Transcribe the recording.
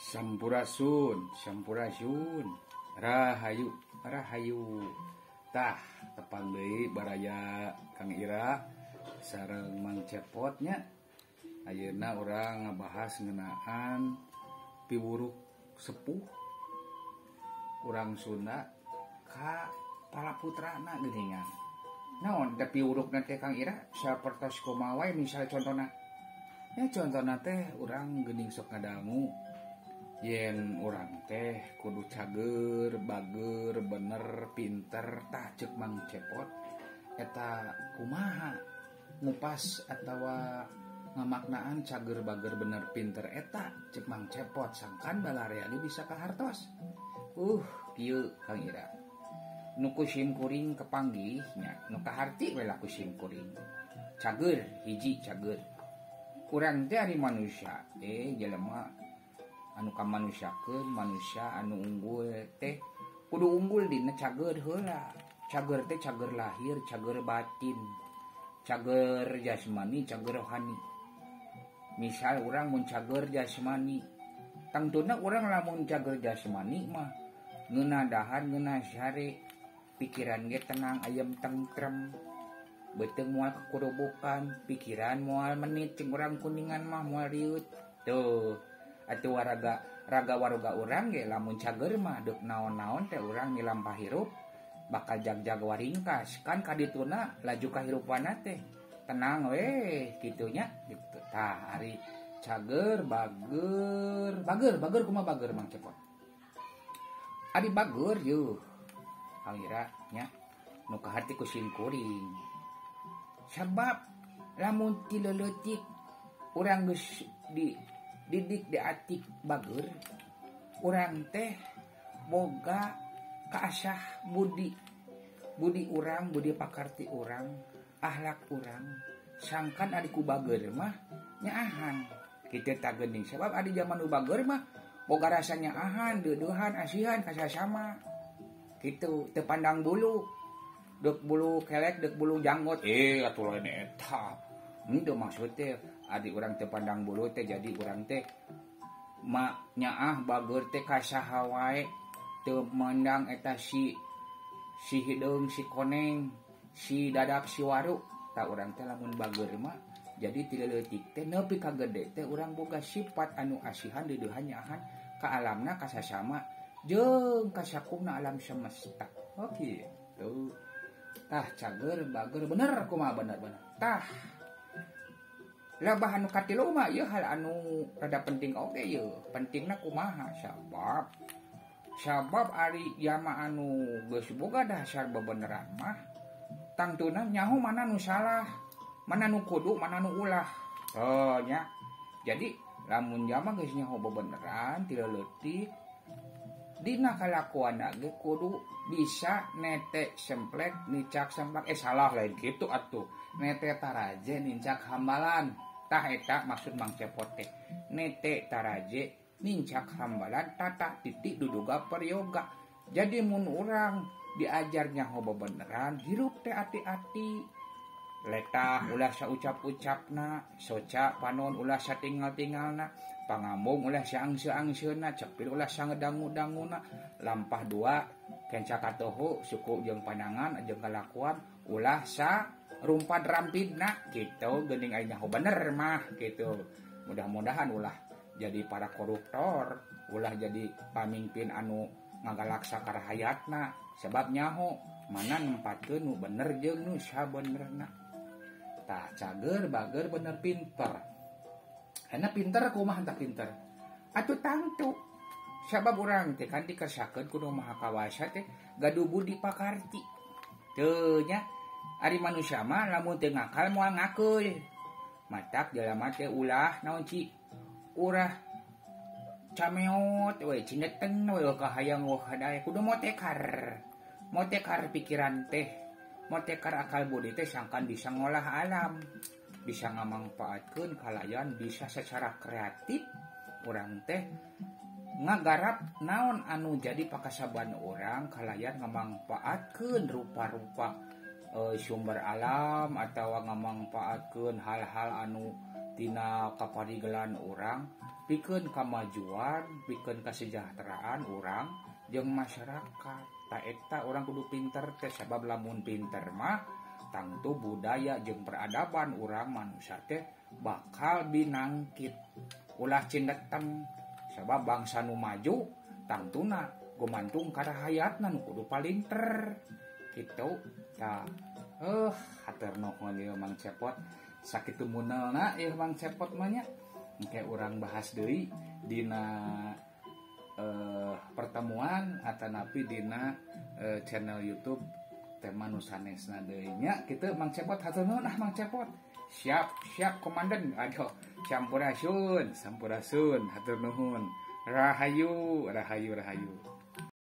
Sampurasun, Sampurasun, Rahayu, Rahayu. Tah, tepang deui baraya Kang Ira sareng Mang Cepot nya. Ayeuna urang ngabahas ngeunaan piwuruk sepuh urang Sunda ka palaputrana geuningan. Naon da piwurukna teh Kang Ira sapertos kumaha wae misal contona. Ya contona teh urang geuning sok ngadangu yen urang teh kudu cager, bager, bener, pinter, tah ceuk Mang Cepot eta kumaha ngupas atawa ngamaknaan cager, bager, bener, pinter eta ceuk Mang Cepot sangkan balarea ge bisa kahartos. Kieu Kang Ira. Nu ku sim kuring kepanggih nya, nu kaharti we lah ku sim kuring. Cager, hiji cager. Urang teh ari manusia, jelema anu kamanusiakeun manusia anu unggul teh kudu unggul dina cager heula. Cager teh cager lahir, cager batin, cager jasmani, cager rohani. Misal urang mun cager jasmani, tangtuna urang lamun cager jasmani mah ngeunah dahar, ngeunah sare, pikiran ge tenang, ayem tentrem, beuteung moal kekurubukan, pikiran moal menit jeung urang kuningan mah moal riut. Tuh atuh waraga raga waruga urang ge lamun cager mah deuk naon-naon teh urang milampah hirup bakal jag-jag waringkas kan kadituna laju kahirupanna teh tenang weh kitu nya gitu. Tah ari cager bager bager bager kumaha bager Mang Cepot ari bager yeuh Kang Ira nya nu kaharti ku sim kuring sabab lamun ti leutik urang geus di didik diatik bager urang teh boga kaasah budi budi urang budi pakarti urang akhlak urang sangkan ari ku bager mah nyaahan kitu tah geuning sabab ari jaman nu bager mah boga rasa nyaahan deudeuhan asihan ka sasama kitu teu pandang bulu deuk bulu kelek deuk bulu janggot atuh lain eta henteu maksud teh adi urang teu pandang bulu teh jadi urang teh ma nyaah bager teh ka saha wae teu mandang eta si hideung si koneng si dadak si waru tah urang teh lamun bager mah jadi ti leutik teh nepi ka gede teh urang boga sifat anu asihan deudeuhan nyaahan ka alamna ka sasama jeung ka sakumna alam semesta. Oh kitu tah cager bager bener kumaha bener-bener tah labah anu katilu mah ieu hal anu rada penting oge ieu pentingna kumaha sabab sabab ari jama anu geus boga dasar bebeneran mah tangtuna nyaho mana nu salah mana nu kudu mana nu ulah teu nya. Jadi lamun jama geus nyaho bebeneran ti leutik dina kalakuanna ge kudu bisa nete semplek nicak semplak salah lain kitu atuh nete taraje nincak hambalan tah eta maksud Mang Cepot teh nete taraje nincak hambalan tata titik duduga peryoga. Jadi mun urang diajar nyaho bebeneran hirup teh ati-ati letah ulah saucap-ucapna soca panon ulah satinggal-tinggalna pangambung ulah saangse-angseuna cepil ulah sangedangu-danguna lampah dua kenca katoho suku jeung pandangan jeung kalakuan ulah sa rumpad rampidna gitu geuning aya nyaho bener mah gitu. Mudah-mudahan ulah jadi para koruptor ulah jadi pamimpin anu ngagalaksa karahayatna sebab nyaho mana nempatkeun nu bener jeung nu sabenerna. Tah cager bager bener pinter. Enak pinter kumaha tah pinter? Atuh tangtu. Sabab urang teh kan dikersakeun ku Nu Maha Kawasa teh gaduh budi pakarti. Teu nya ari manusia mah lamun teu ngakal moal ngakeul. Matak jalma teh ulah naon ci? Urah cameot we cineteng we kahayang wahadae kudu motekar. Motekar pikiran teh, motekar akal budi teh sangkan bisa ngolah alam, bisa ngamangpaatkeun kalayan, bisa secara kreatif urang teh ngagarap naon anu jadi pakasaban urang kalayan ngamangpaatkeun rupa-rupa sumber alam atawa ngamangpaatkeun hal-hal anu tina kaparigelan urang Pikeun kamajuan, pikeun kasejahteraan urang jeung masyarakat. Ta eta urang kudu pinter teh, sabab lamun pinter mah tangtu budaya jeung peradaban urang manusia teh bakal binangkit. Ulah cindeteng, sabab bangsa nu maju tangtuna gumantung ka rahayatna nu kudu palinter kitu. Tah, hatur nuhun ieu Mang Cepot, sakitu munelna ieu Mang Cepot mah nya. Engke urang bahas deui dina pertemuan atanapi dina channel YouTube tema nu sanesna deui nya kitu. Mang Cepot, hatur nuhun ah Mang Cepot. Siap, siap komandan. Aduh, sampurasun, sampurasun, hatur nuhun. Rahayu, rahayu, rahayu.